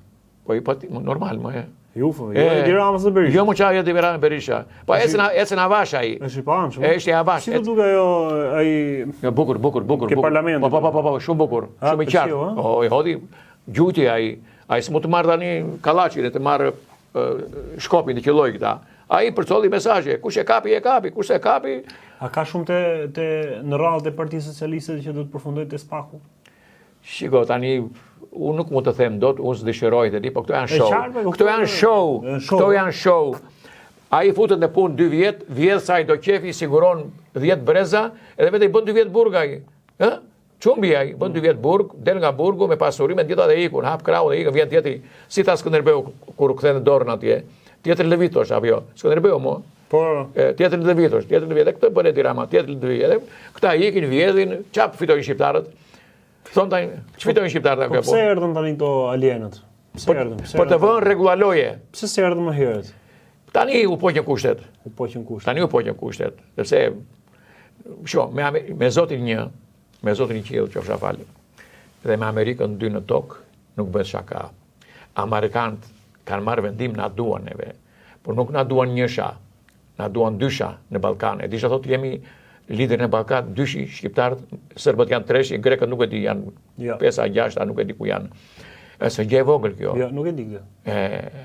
Po i po normal më e. I ufëve. Jo Edi Ramës dhe Berisha. Jo më çaj Edi Rama Berisha. Po ecën ecën avash ai. Është i paanshëm. Është i avash. Si të duket ajo ai Jo bukur, bukur, bukur, bukur. Po po po po, po shumë bukur. Shumë i qartë. Po i hodhi gjuti ai. Ai s'mund të marrë tani kallaqin e të marrë shkopin të qëllojë këta. Ai përcolli mesazhe, kush e kapi e kapi, kush e kapi. A ka shumë te te në radhët e Partisë Socialiste që do të përfundojë te SPAK-u? Shiko tani unë nuk mund të them dot, unë s'dëshiroj të di, po këto janë show. Po këto janë show, këto janë show. Ai futet në punë 2 vjet, vjedh sa i do qefi, siguron 10 breza, edhe vetë i bën 2 vjet burg ai. Ë? Çumbi ai, bën dy vjet burg, del nga burgu me pasuri me gjitha dhe ikun, hap krahun dhe ikën, vjen tjetri, si tha Skënderbeu kur kthen dorën atje. Tjetri lëvitosh apo jo? Skënderbeu mo. Po. E, tjetri lëvitosh, tjetri lëvitosh, edhe këtë bën Edi Rama, tjetri lëvitosh. Edhe këta ikin, vjedhin, ça fitojnë shqiptarët? Thon tani, ç'fitojnë shqiptarët apo? Po pse erdhën tani këto alienët? Pse erdhën? Pse për të vënë rregulla loje. Pse s'erdhën më herët? Tani u poqën kushtet. U poqën kushtet. Tani u poqën kushtet, sepse Shiko, me, me Zotin një, me Zotin në qiell, qofsha falë, dhe me Amerikën dy në tokë, nuk bëhet shaka. Amerikanët kanë marrë vendim na duan neve, por nuk na duan njësha, na duan dysha në Ballkan. E di ç'do thotë jemi lider në Ballkan, dyshi, shqiptarët, serbët janë treshi, grekët nuk e di, janë ja. pesa, gjashta, nuk e di ku janë. E s'është gjë e vogël kjo. Ja, nuk e di këtë. E,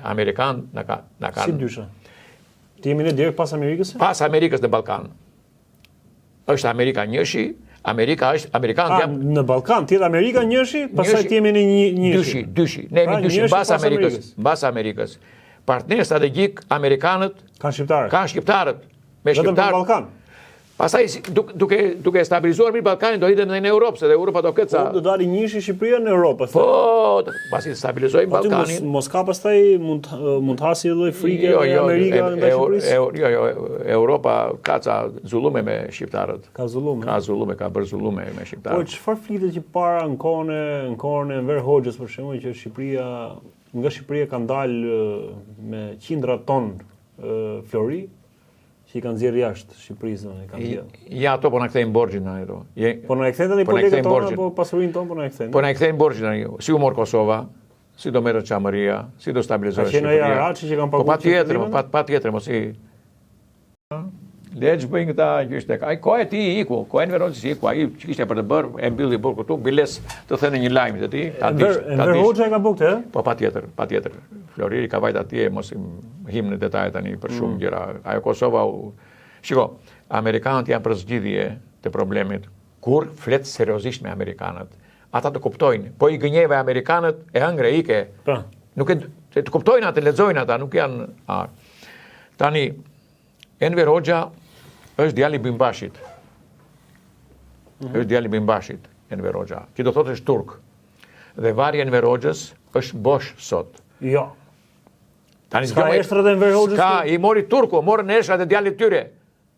Amerikanët na ka, na kanë. Si dysha? Ti jemi ne direkt pas Amerikës? Pas Amerikës në Ballkan. Është Amerika njëshi, Amerika është amerikan jam në Ballkan, ti Amerika njëshi, pastaj ti jemi në një njëshi. Dyshi, dyshi. Ne jemi pra, dyshi mbas Amerikës, mbas Amerikës. Partner strategjik amerikanët kanë shqiptarët. Kanë shqiptarët. Me shqiptarët. Vetëm në Ballkan. Pastaj duke duke stabilizuar mirë Ballkanin do hidhem edhe në Europë, se dhe Europa do ketë ca. Po do dali njëshi Shqipëria në Europë pastaj. Po, pasi të stabilizojmë po, Ballkanin. Mos, mos ka pastaj mund mund të hasi lloj frike jo, jo, Amerika ndaj Shqipërisë. Jo, jo, Europa ka ca zullume me shqiptarët. Ka zullume. Ka zullume, ka bërë zullume me shqiptarët. Po çfarë flitet që para në kohën e në kohën e Enver Hoxhës për shembull që Shqipëria nga Shqipëria kanë dalë me qindra ton flori Që i kanë nxjerrë jashtë Shqipërisë, domethënë i kanë nxjerrë. Ja ato po na kthejnë borxhin tani ato. Je Po na e kthejnë tani po, po lekët tona, po pasurinë tonë po na e kthejnë. Po na e kthejnë borxhin tani. Si u mor Kosova, si do merret Çamëria, si do stabilizohet Shqipëria. Ka qenë ai Araçi që kanë paguar. Po patjetër, po pat patjetër, mos i Le të bëjnë këta që ishte. Ai koha e tij iku, koha e Enver Hoxhës iku, ai që kishte për të bërë, e mbylli burg këtu, biles të thënë një lajm të tij, ta dish, ta dish. Enver Hoxha e ka bërë këtë, Po patjetër, patjetër. Floriri ka vajt atje, mos i him në detaje tani për shumë mm. gjëra. Ajo Kosova u... Shiko, amerikanët janë për zgjidhje të problemit. Kur flet seriozisht me amerikanët, ata të kuptojnë. Po i gënjeve amerikanët e hëngre ike. Po. Nuk e të kuptojnë atë, lexojnë ata, nuk janë a. Tani Enver Hoxha është djali i Bimbashit. Mm -hmm. Është djali i Bimbashit, Enver Hoxha, që do thotë është turk. Dhe varri i Enver Hoxhës është bosh sot. Jo. Tani s'ka eshtrat e Enver Hoxhës. Ka, i mori turku, morën eshtrat e djalit tyre.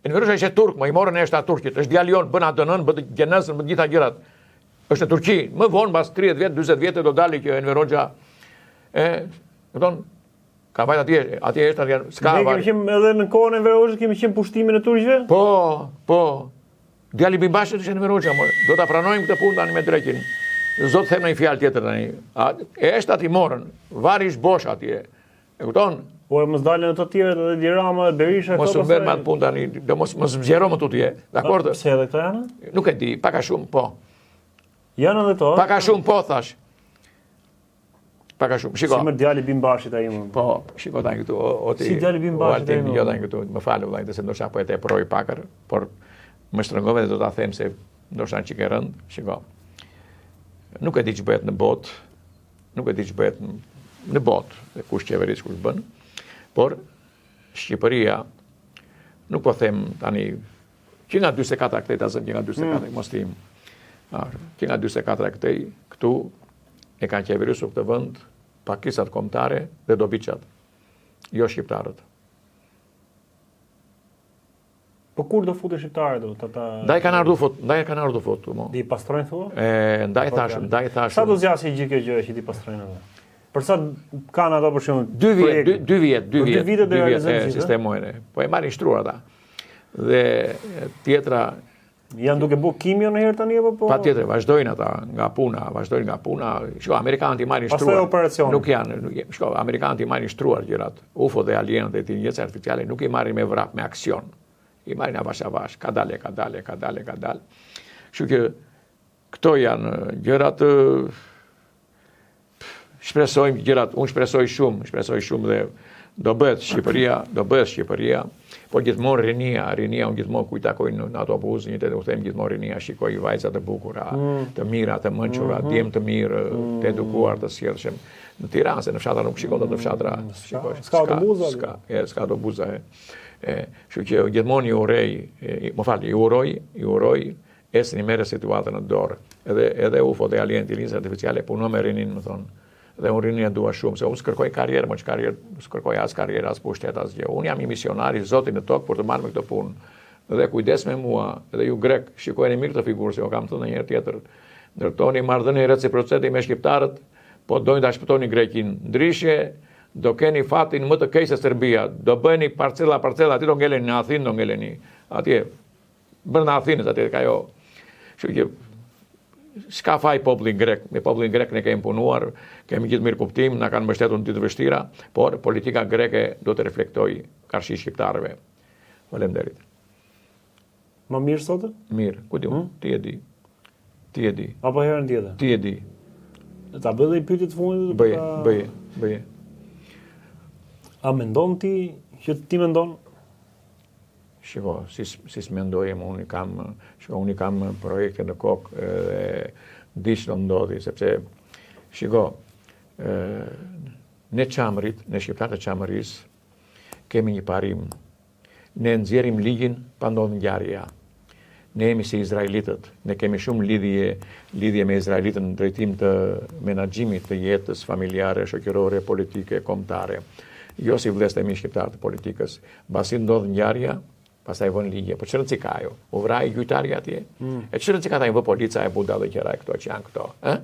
Enver Hoxha ishte turk, më i morën eshtrat turqit. Është djali jonë, bën ADN-n, bën gjenezën, bën gjitha gjërat. Është në Turqi. Më vonë mbas 30 vjet, 40 vjet do dali që Enver Hoxha e, kupton, ka vajt atje, atje është atje, s'ka varr. Ne kemi qenë edhe në kohën e Enver Hoxhës kemi qenë pushtimin e turqve? Po, po. Djali Bimbashit është Enver Hoxha, more. Do ta pranojmë këtë punë tani me dreqin. S'do të them ndonjë fjalë tjetër tani. A, eshtrat i morën, varri është bosh atje. E kupton? Po e mos dalin ato të tjerët edhe Edi Rama dhe Berisha këto pastaj. Mos u merr me atë punë tani, do mos mos zgjero më tutje. Dakor? Pse edhe këto janë? Nuk e di, pak a shumë po. Janë edhe këto? Pak a shumë po thash. Pak a shumë. Shiko. Si më djali Bimbashit ai më. Po, shiko tani këtu, o, o ti. Si djali Bimbashit ai më. Jo tani këtu, më fal vëllai, se ndoshta po e teproj pak, por më shtrëngove dhe do ta them se ndoshta një çikë e rëndë, shiko. Nuk e di ç'bëhet në botë, nuk e di ç'bëhet në botë, dhe kush qeveris, kush bën, por Shqipëria, nuk po them tani, që nga 44 këtej, ta zëmë që nga 44, mm. mos tim, që nga 44 këtej, këtu, e kanë qeverisur këtë vend pakicat kombëtare dhe dobiçat, jo shqiptarët. Po kur do futen shqiptarët do ta ta Ndaj kanë ardhur fut, ndaj kanë ardhur fut, mo. T'i pastrojnë thua? E ndaj po, thash, ndaj thash. Sa do zgjasë gjithë kjo gjë që t'i pastrojnë ata? Për sa kanë ato për shembull? 2 vjet, 2 2 vjet, 2 vjet. 2 vite do realizojnë gjithë. Sistemojnë. Po e marrin shtruar ata. Dhe tjetra Janë duke bo kimio në herë tani apo po? Patjetër, vazhdojnë ata nga puna, vazhdojnë nga puna. Shiko, amerikanët i marrin shtruar. Pastaj operacioni. Nuk janë, nuk janë. Shiko, amerikanët i marrin shtruar gjërat. UFO dhe alienët e inteligjenca artificiale nuk i marrin me vrap, me aksion. I marrin avash avash, kadale, kadale, kadale, kadale. Kështu që këto janë gjërat shpresojmë gjërat, unë shpresoj shumë, shpresoj shumë dhe do bëhet Shqipëria, do bëhet Shqipëria, por gjithmonë rinia, rinia unë gjithmonë kur i takoj në, në autobus, një të u them gjithmonë rinia, shikoj vajza të bukura, mm. të mira, të mençura, mm -hmm. djem të mirë, mm. të edukuar, të sjellshëm. Në Tiranë, se në fshatra nuk shikon dot në fshatra, mm, shikoj. S'ka autobuza. S'ka, e, s'ka autobuza, e. E, kështu që gjithmonë i urej, e, më fal, i uroj, i uroj Ecni merre situatën në dorë. Edhe edhe UFO dhe alien inteligjenca artificiale punon me rininë, më thonë. Dhe unë rininë e dua shumë, se unë s'kërkoj karrierë, më ç'karrierë, s'kërkoj as karrierë, as pushtet, asgjë. Unë jam një misionar i Zotit në tokë për t'u marrë me këtë punë. Dhe kujdes me mua, edhe ju grek, shikojeni mirë këtë figurë, se ju kam thënë një herë tjetër. Ndërtoni marrëdhënie reciprociteti me shqiptarët, po doni ta shpëtoni Greqinë. Ndryshe, do keni fatin më të keq se Serbia. Do bëheni parcela parcela, aty do ngeleni në Athinë do ngeleni. Atje Brenda Athinës atje ka jo. Kështu që s'ka faj populli grek, me popullin grek ne kemi punuar, kemi gjithë mirëkuptim, na kanë mbështetur në ditë të vështira, por politika greke do të reflektojë karshi shqiptarëve. Faleminderit. Më mirë sot? Mirë, ku di unë, hmm? ti e di. Ti e di. Apo herën tjetër? Ti e di. Ta bëj dhe një pyetje të fundit? Bëje, bëje, bëje. A mendon ti që ti mendon Shiko, si, si s'mendoj, unë i kam, shiko, unë i kam projekte në kokë dhe di ç'do ndodhi, sepse, shiko, ne çamërit, ne shqiptarët e Çamërisë, kemi një parim, ne nxjerrim ligjin pa ndodhur ngjarja. Ne jemi si izraelitët, ne kemi shumë lidhje, lidhje me izraelitët në drejtim të menaxhimit të jetës familjare, shoqërore, politike, kombëtare. Jo si vëllezërit e mi shqiptarë të politikës. Mbasi ndodh ngjarja, pastaj vën ligje. Po ç'rëndësi ka ajo? U vra ai gjyqtari atje. Mm. E ç'rëndësi ka tani vë polica e budallallëqera e këto që janë këto, ë?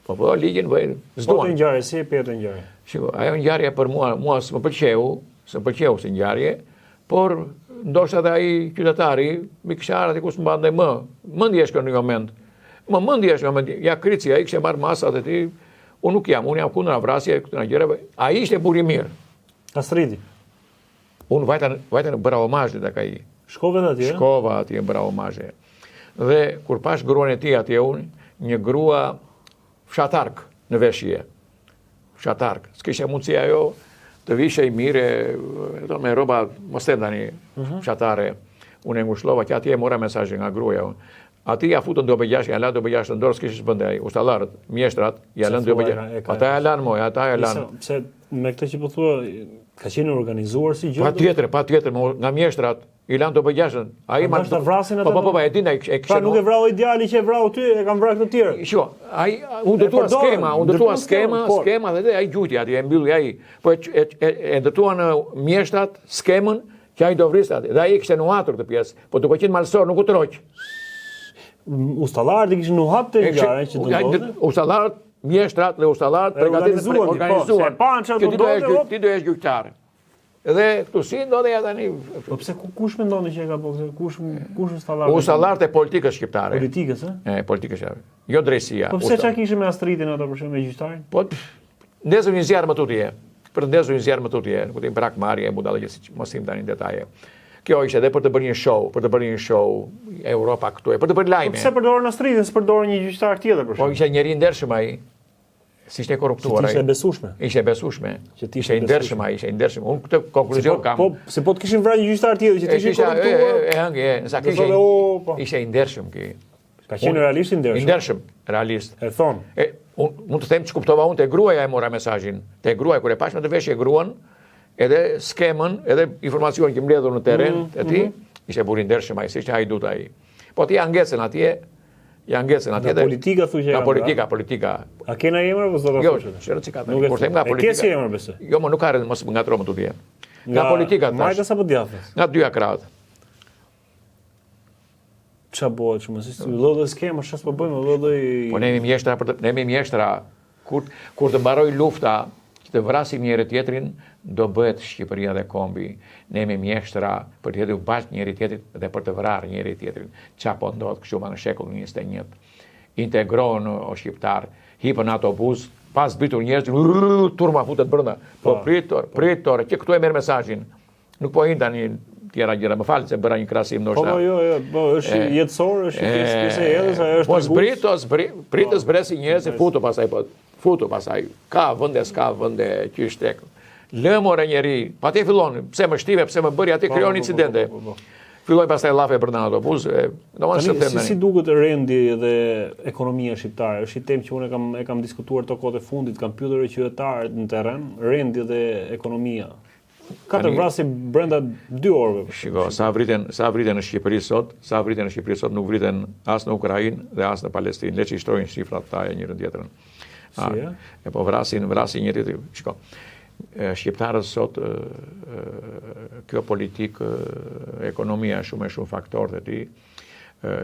Po po ligjin vë s'duan. Po ngjarje si e pe atë ngjarje? Shiko, ajo ngjarje për mua, mua s'më pëlqeu, s'më pëlqeu si ngjarje, por ndoshta edhe ai qytetari mi kishte ardhur diku s'mbante më. Mendje është kjo në një moment. Më mendje është në moment. Ja krici, ai kishte marrë masat e tij. Unë nuk jam, unë jam kundra vrasjes këtyre gjërave. Ai ishte burrë i mirë. Astridi. Unë vajta, vajta në bëra omazhe tek ai. Shkove dhe atje? Shkova atje, bëra omazhe. Dhe kur pash gruan e tij atje unë, një grua fshatark në veshje. Fshatark. S'kishte mundësi ajo të vishej mirë, do me rroba, mos them tani, uh mhm. -huh. fshatare. Unë e ngushllova që atje e mora mesazhin nga gruaja. Atij ia futën 2 për 6, ia lanë 2 për 6 në dorë, s'kishte ç'bënte ai. Ustallarët, mjeshtrat, ia lënë 2 për 6. Ata ia lanë moj, ata ia lanë. Pse me këtë që po thua, ka qenë organizuar si gjë? Patjetër, patjetër, nga mjeshtrat, i lanë 2 për 6. Ai ma ta vrasin ata. Po, po, po, po, e din ai e kishte. Pra nuk e vrau ai djali që e vrau ty, e kanë vrarë këto të tjerë. Shiko, ai u ndërtua skema, u ndërtua skema, po. skema dhe ai gjuajti atje, e mbylli ai. Po e e e ndërtuan mjeshtrat skemën Që ai do vriste atë. Dhe ai e kishte nuhatur këtë pjesë. Po duke qenë malësor nuk u tërhoq. Ustallarët e kishin nuhat këtë ngjarje që do ndodhte. Ustallarët, mjeshtrat dhe ustallarët përgatitën për po, organizuan. Po, që ti do jesh ti do jesh gjyqtar. Dhe këtu si ndodhi ja tani. Po pse kush mendon që e ka bërë këtë? Kush kush ustallarët? Ustallarët e politikës shqiptare. Politikës, ë? E politikës shqiptare. Jo drejtësia. Po pse çka kishin me Astritin ato për shembull me gjyqtarin? Po ndezur një zjarr më tutje. Për të ndezur një zjarr më tutje, nuk di për hakmarrje, budallallëqe si mos hym tani në detaje. Kjo ishte edhe për të bërë një show, për të bërë një show Europa këtu, e për të bërë lajme. Po pse përdorën Astritin, s'përdorën një gjyqtar tjetër për po shembull? Po ishte njeri i ndershëm ai. S'ishte korruptuar ai. Ishte e besueshme. Ishte e besueshme. Që ti ishte i ndershëm ai, ishte i ndershëm. Unë këtë konkluzion po, kam. Po, se po të kishin vrarë një gjyqtar tjetër që të ishte korruptuar. E, e, e, e, sa kishte. Po. Ishte i ndershëm ky. Ka qenë realisht i ndershëm. I ndershëm, realist. E thon. E unë mund të them që kuptova unë te gruaja e mora mesazhin. Te gruaja kur e pashë me të veshje gruan, edhe skemën, edhe informacionin që mbledhur në terren mm, e tij, mm -hmm. ishte burrë i ndershëm ai, s'ishte hajdut ai. Po ti ja ngecën atje, ja ngecën atje. Nga politika thu që Nga politika, politika. A ke ndonjë emër apo s'do ta Jo, çfarë si ka tani? Kur them nga politika. E ke si emër besoj. Jo, më nuk ka rëndë, mos më ngatërro më tutje. Nga politika tash. Majtas apo djathtas? Nga dyja krahët. Ça bëhet shumë, si lloj lloj skema, çfarë po bëjmë, lloj lloj Po ne jemi mjeshtra për të, ne jemi mjeshtra kur kur të mbarojë lufta. që të vrasim njëri tjetrin, do bëhet Shqipëria dhe kombi. Ne jemi mjeshtra për të hedhur baltë njëri tjetrit dhe për të vrarë njëri tjetrin. Ça po ndodh kështu ma në shekullin 21. Integrohen o shqiptar, hipën në autobus, pa zbritur njerëz, turma futet brenda. Po, po prit, po. prit, që këtu e merr mesazhin. Nuk po hin tani tjera gjëra, më fal se bëra një krahasim ndoshta. Po, po jo, jo, po është jetësor, është pjesë pjesë e jetës, ajo është. Po zbrit, o zbrit, prit të po. zbresin njerëz e futu pastaj po. Futu pastaj. Ka vende, s'ka vende, qysh tek. Lë more njeri, pa ti fillon, pse më shtive, pse më bëri aty po, krijon po, incidente. Filloi pastaj llafe brenda në autobus, domethënë se them. Si, si duket rendi dhe ekonomia shqiptare? Është një temë që unë e kam e kam diskutuar këto kohët e fundit, kam pyetur edhe qytetarët në terren, rendi dhe ekonomia. Katër vrasje brenda dy orëve. Shiko, sa vriten, sa vriten në Shqipëri sot, sa vriten në Shqipëri sot nuk vriten as në Ukrainë dhe as në Palestinë. Le që i shtrojnë shifrat ta e njërën tjetrën. Si, e? e po vrasin, vrasin njëri tjetrin. Shiko, shqiptarët sot kjo politikë, ekonomia shumë e shumë faktorë të tij,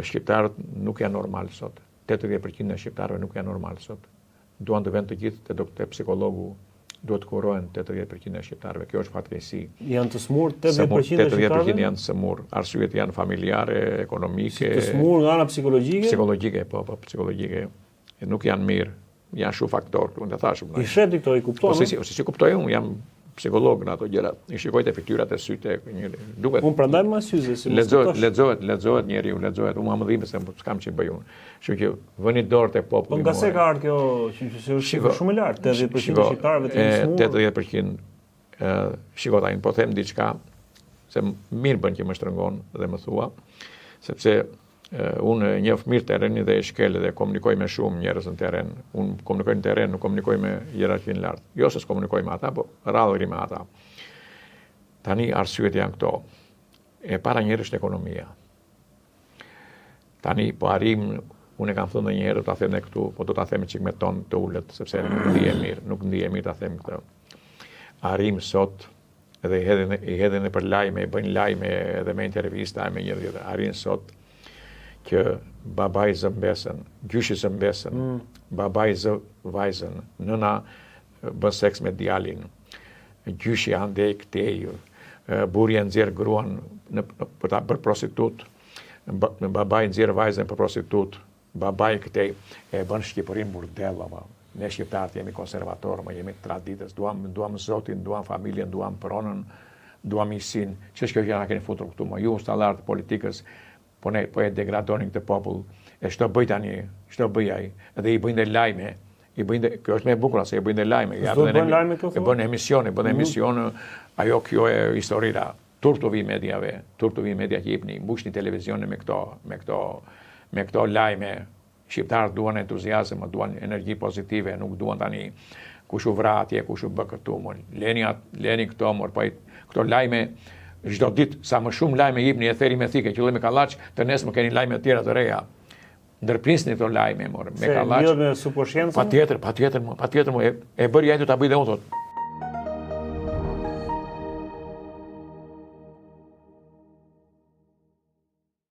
shqiptarët nuk janë normal sot. 80% e shqiptarëve nuk janë normal sot. Duan të venë të gjithë te doktor te psikologu, duhet të kurohen 80% e shqiptarëve. Kjo është fatkeqësi. Janë të smur 80% e shqiptarëve? 80% janë të sëmur. Arsyet janë familjare, ekonomike. Të smur nga ana psikologjike? Psikologjike, po, po, psikologjike. Nuk janë mirë. Janë shumë faktorë, unë të thashë. I sheh ti këto, i kupton? Po, si, si, si, si kuptoj unë, jam psikolog në ato gjëra. I shikoj te fytyrat e sytë e njëri. Duket. Unë prandaj më syze si lexohet, lexohet, lexohet njeriu, lexohet. Unë më dhimbet se s'kam ç'i bëj unë. Kështu që vëni dorë te populli. Po nga se ka ardhur kjo që që është shumë e lartë, 80% e shqiptarëve të sëmurë. 80% ë shiko tani po them diçka se mirë bën që më shtrëngon dhe më thua, sepse unë e njoh mirë terrenin dhe e shkel dhe komunikoj me shumë njerëz në terren. Unë komunikoj në terren, nuk komunikoj me hierarkinë lart. Jo se s'komunikoj me ata, po rrallë rri me ata. Tani arsyet janë këto. E para njëherë është ekonomia. Tani po arrim, unë e kam thënë ndonjëherë, do ta them edhe këtu, po do ta them çik me ton të ulët, sepse nuk ndihem mirë, nuk ndihem mirë ta them këtë. Arrim sot edhe i hedhin i hedhin nëpër lajme, i bëjnë lajme edhe me intervista e me njëri tjetrin. Arrin sot që babai zë mbesën, gjyshi zë mbesën, mm. babai zë vajzën, nëna bën seks me djalin, gjyshi andej këtej, burri e nxjerr gruan në, për ta bërë prostitutë, babai nxjerr vajzën për prostitutë, babai këtej e bën Shqipërinë burdel, ama. Ne shqiptarët jemi konservatorë, më jemi të traditës, duam duam Zotin, duam familjen, duam pronën, duam miqësinë. Ç'është kjo që na keni futur këtu, më ju ustallarë të politikës, Po ne po e degradoni këtë popull. E ç'do bëj tani, ç'do bëj ai. Edhe i bëjnë dhe lajme. I bëjnë dhe, kjo është më e bukur se i bëjnë dhe lajme. Ja bëjnë bën lajme këto? E bën emision, e bën mm. emision, ajo kjo e historira. Turp t'u vijë mediave, turp t'u vijë media që jepni, mbushni televizionin me këto, me këto, me këto lajme. Shqiptarët duan entuziazëm, duan energji pozitive, nuk duan tani kush u vra atje, kush u bë këtu, mo. Leni, at, leni këto, mor, po këto lajme çdo ditë sa më shumë lajme jepni e theri me thikë, qëlloi me kallaç, të nesërmen keni lajme të tjera të reja. Ndërprisni këto lajme, mor, me kallaç. Se lidhet me subkonsciencën? Patjetër, patjetër, patjetër, e, e bëri ai do ta bëj dhe unë thotë.